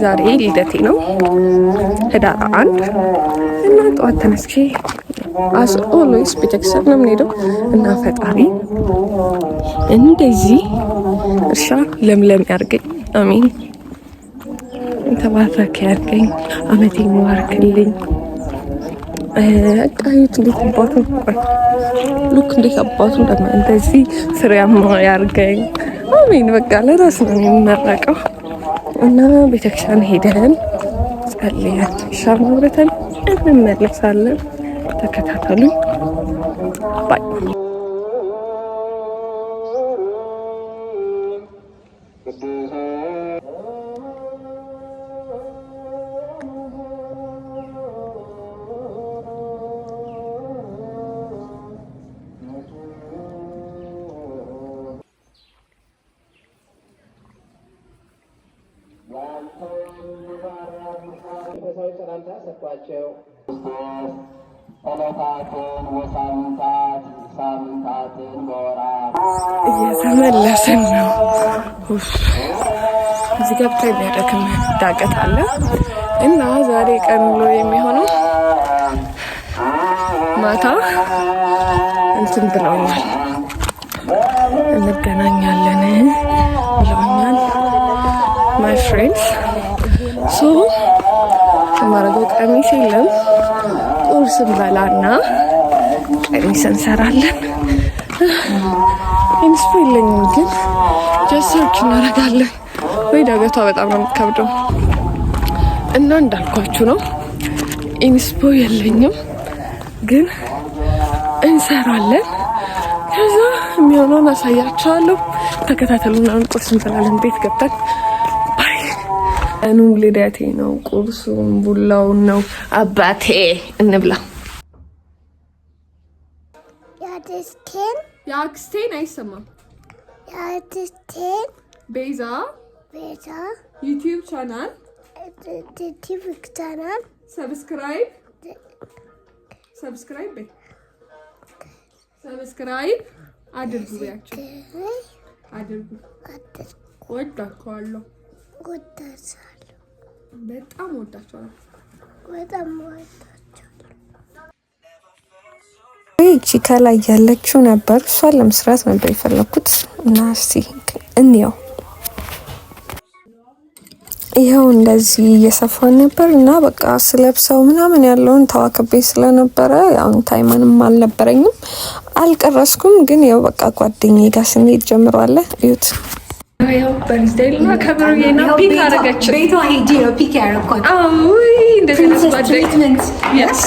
ዛሬ ልደቴ ነው፣ ህዳር 1። እና ጠዋት ተነስቼ as always ቤተክርስቲያን ነው የምንሄደው እና ፈጣሪ እንደዚህ እርሻ ለምለም ያርገኝ። አሜን። የተባረከ ያርገኝ። አመቴን ይባርክልኝ። እቃዩት እንዴት አባቱ፣ look እንዴት አባቱ እንደዚህ ፍሬያማ ያርገኝ። አሜን። በቃ ለራስ ነው የሚመረቀው እና ቤተክርስቲያን ሄደን ጸልየን ሻማ አብርተን እንመለሳለን። ተከታተሉኝ። Bye። መንፈሳዊ ሰላምታ ሰጥቷቸው ዕለታትን ወሳምንታት ሳምንታትን በወራት እየተመለስን ነው። እዚህ ጋር ብታይ የሚያደክም ዳገት አለ እና ዛሬ ቀን ውሎ የሚሆነው ማታ እንትን ብለውኛል፣ እንገናኛለን ብለውኛል my friends። So የማደርገው ቀሚስ የለም። ቁርስ እንበላና ቀሚስ እንሰራለን። Inspo የለኝም ግን just search እናደርጋለን። ወይ ዳገቷ በጣም ነው የምትከብደው እና እንዳልኳችሁ ነው፣ inspo የለኝም ግን እንሰራለን። ከዛ የሚሆነውን አሳያችኋለሁ። ተከታተሉና ቁርስ እንበላለን ቤት ገብተን። Bye። ቀኑ ልደቴ ነው። ቁርሱን ቡላውን ነው አባቴ። እንብላ። የአክስቴን የአክስቴን አይሰማም። የአክስቴን ቤዛ ቤዛ YouTube channel YouTube channel subscribe subscribe በይ፣ subscribe አድርጉ በያቸው፣ አድርጉ። ወዳችኋለሁ። ወዳችኋለሁ። በጣም ወዳችኋለሁ። በጣም ወዳችኋለሁ። ይቺ ከላይ ያለችው ነበር፣ እሷን ለመስራት ነበር የፈለኩት እና እስቲ እንየው። ይኸው እንደዚህ እየሰፋን ነበር እና በቃ ስለብሰው ምናምን ያለውን ተዋክቤ ስለነበረ ያው time ንም አልነበረኝም፣ አልቀረስኩም። ግን ያው በቃ ጓደኛዬ ጋር ስንሄድ ጀምሯለ፣ እዩት። ያው birthday ከብሩዬ ነው pick አደረገች። ቤቷ ሄጄ ነው pick ያደረኳት። አውይ እንደዚህ Princess treatment. Yes።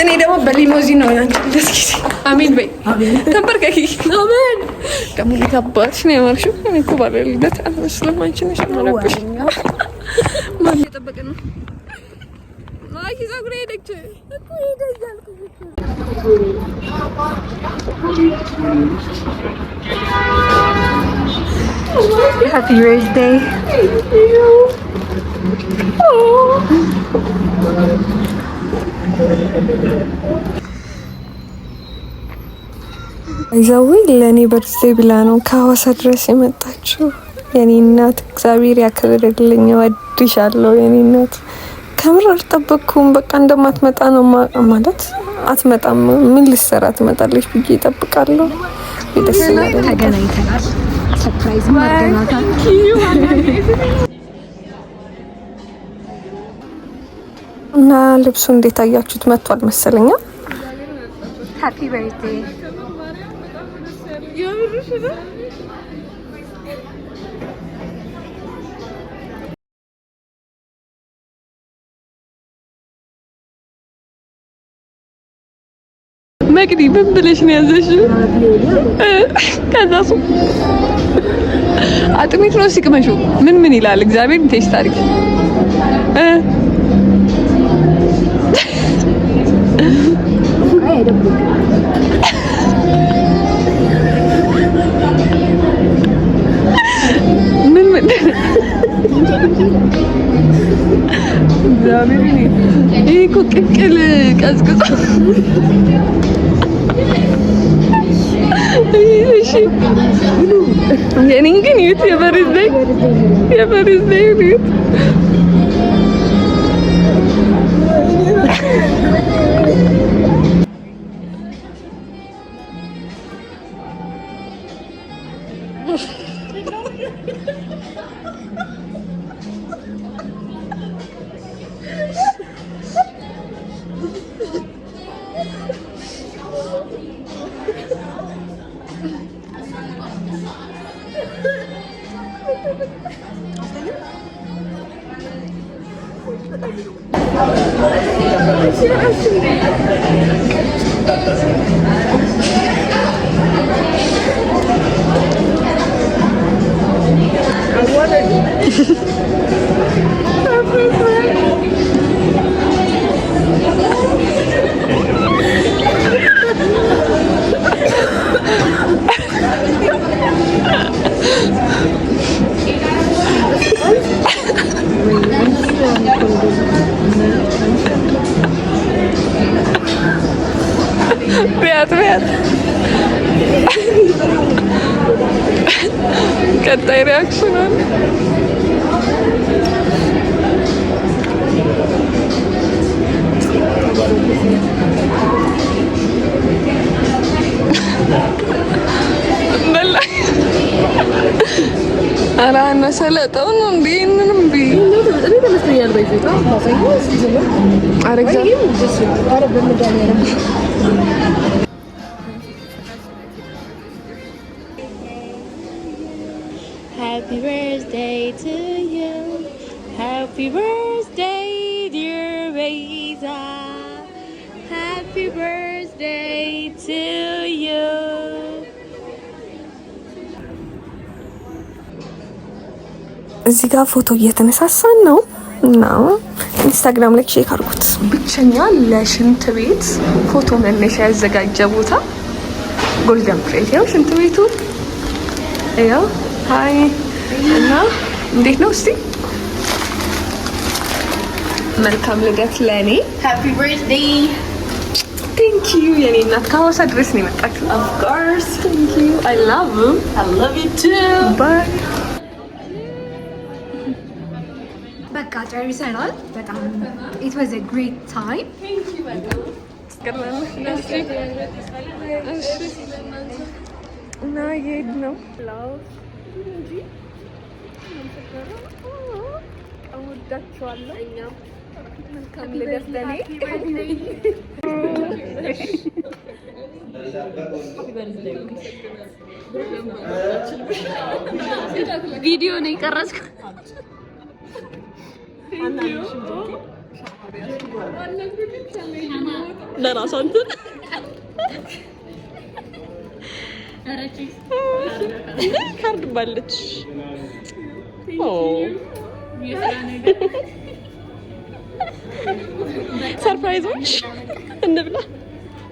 እኔ ደግሞ በሊሞዚን ነው ያንቺ ደስ ጊዜ። አሜን በይ፣ ተንበርከኪ። አሜን። ደግሞ እንዴት አባትሽ ነው ያማርሽው። እኔ እኮ ባለ ልደት አልመስልም። አንቺ ነሽ ያማረብሽ። ማን እየጠበቀ ነው? ማኪ ፀጉሬ ሄደች እኮ ሄደ እያልኩሽ እኮ። Happy birthday. Thank you. Oh. ይዘዊ ለእኔ birthday ብላ ነው ከሀዋሳ ድረስ የመጣችው። የኔ እናት እግዚአብሔር ያክብርልኝ፣ እወድሻለሁ የኔ እናት። ከምር አልጠበቅኩም። በቃ እንደማትመጣ ነው ማለት፣ አትመጣም፣ ምን ልትሰራ ትመጣለች ብዬ እጠብቃለሁ። ደስ ይላል። ተገናኝተናል። Surprise አድርገናታል። እና ልብሱ እንዴት አያችሁት? መጥቷል መሰለኛ። Happy birthday. የምርሽ ነው? መቅዲ ምን ብለሽ ነው ያዘሽው? ከዛ እሱ አጥሚት ነው ሲቅመሹ ምን ምን ይላል? እግዚአብሔር taste አድርጊ እ ምን ምን እግዚአብሔር ይሄ እኮ ቅቅል ቀዝቅዞ እሺ፣ የኔን ግን እዩት፣ የ birthday እዩት። ቢያት ቢያት ቀጣይ reaction አለ። በላ ኧረ አነሰለጠው ነው እንዴ? ይሄንንም ቢ ኧረ እግዚአብሔር። Happy birthday to you. Happy birthday, dear Beza. Happy birthday to you. እዚህ ጋር ፎቶ እየተነሳሳን ነው እና ኢንስታግራም ላይ check አድርጉት። ብቸኛ ለሽንት ቤት ፎቶ መነሻ ያዘጋጀ ቦታ ጎልደን ፕሬስ። ያው ሽንት ቤቱ ያው hi እና እንዴት ነው? እስቲ መልካም ልደት ለእኔ። Happy birthday. Thank you የኔ እናት፣ ከሐዋሳ ድረስ ነው የመጣችው። Of course, thank you, I love. I love you too. Bye. በቃ ጨርሰናል። በጣም it was a great time. እና እየሄድን ነው። እንጂ እወዳቸዋለሁ። መልካም ልደት ለእኔ። ቪዲዮ ነው የቀረጽኩት። ለራሷ እንትን ካርድ ባለች surprise ኦች እንብላ።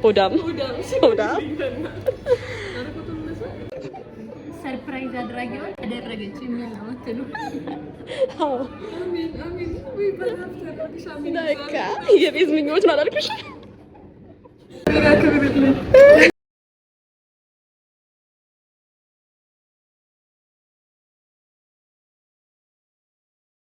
ሆዳም ሆዳም። Surprise አድራጊዋን ተደረገች የሚል ነው እንትኑ። በቃ የቤዝ ምኞት ነው አላልኩሽ?